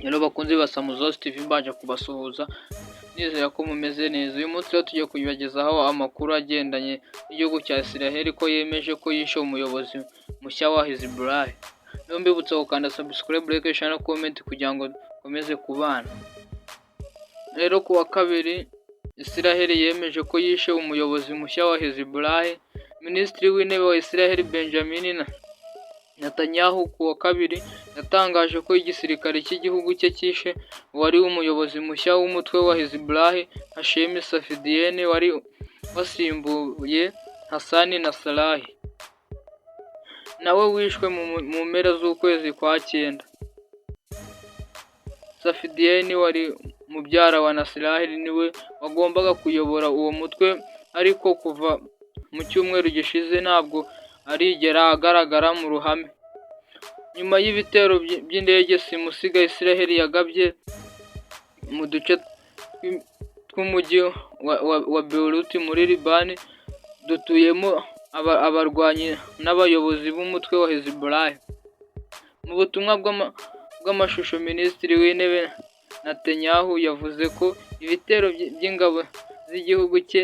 Rero bakunzi ba Samuzosi TV, mbanje kubasuhuza, nizera ko mumeze neza. Uyu munsi rero tugiye kubagezaho amakuru agendanye n'igihugu cya Israel, ko yemeje ko yishe umuyobozi mushya wa Hezbollah. Rero mbibutsa gukanda subscribe, like, share na comment kugira ngo dukomeze kubana. Rero ku wa kabiri, Israel yemeje ko yishe umuyobozi mushya wa Hezbollah. Minisitiri w'Intebe wa Israel, Benjamin Netanyahu, ku wa kabiri yatangaje ko igisirikare cy'igihugu cye cyishe uwari umuyobozi mushya w'umutwe wa Hezbollah, Hashem Safieddine, wari wasimbuye Hassan Nasrallah, nawe wishwe mu mpera z'ukwezi kwa cyenda. Safieddine wari mubyara wa Nasrallah niwe wagombaga kuyobora uwo mutwe, ariko kuva mu cyumweru gishize ntabwo arigera agaragara mu ruhame. Nyuma y'ibitero by'indege simusiga Israel yagabye mu duce tw'umujyi wa Beirut muri Liban dutuyemo abarwanyi n'abayobozi b'umutwe wa Hezbollah. Mu butumwa bw'amashusho, Minisitiri w'Intebe Netanyahu yavuze ko ibitero by'ingabo z'igihugu cye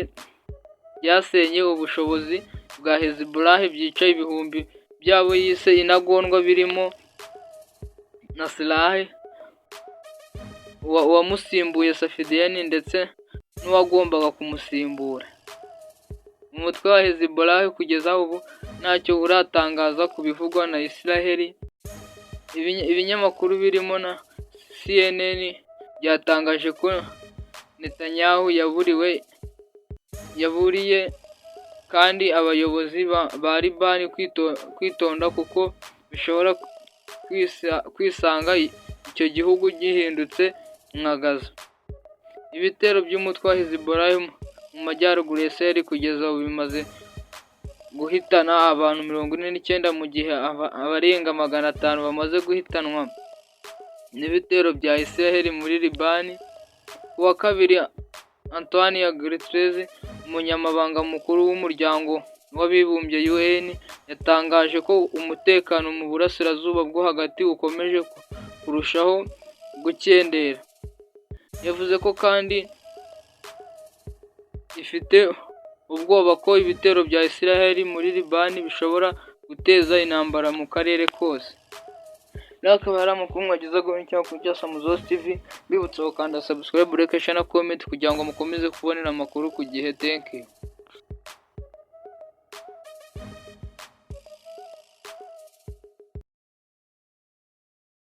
byasenye ubushobozi bwa Hezbollah, byica ibihumbi by'abo yise intagondwa, birimo Nasrallah, uwamusimbuye Safieddine ndetse n'uwagombaga kumusimbura. Umutwe wa Hezbollah kugeza ubu ntacyo uratangaza ku bivugwa na Israel. Ibinyamakuru birimo na CNN byatangaje ko Netanyahu yaburiye kandi abayobozi ba Liban kwitonda, kuko bishobora kwisanga icyo gihugu gihindutse nka Gaza. Ibitero by'umutwe wa Hezbollah mu majyaruguru ya Israel kugeza ubu bimaze guhitana abantu 49, mu gihe abarenga 500 bamaze guhitanwa n'ibitero bya Israel muri Libani. Ku wa kabiri, Antonio Guterres, umunyamabanga mukuru w'Umuryango w'Abibumbye, UN, yatangaje ko umutekano mu Burasirazuba bwo Hagati ukomeje kurushaho gukendera. Yavuze ko kandi ifite ubwoba ko ibitero bya Israel muri Libani bishobora guteza intambara mu karere kose. Rero akaba ari amakuru mwagezaho n'ikinyamakuru cya Samuzosi TV, mbibutsa gukanda subscribe, like, share na comment kugira ngo mukomeze kubonera amakuru ku gihe. Thank you.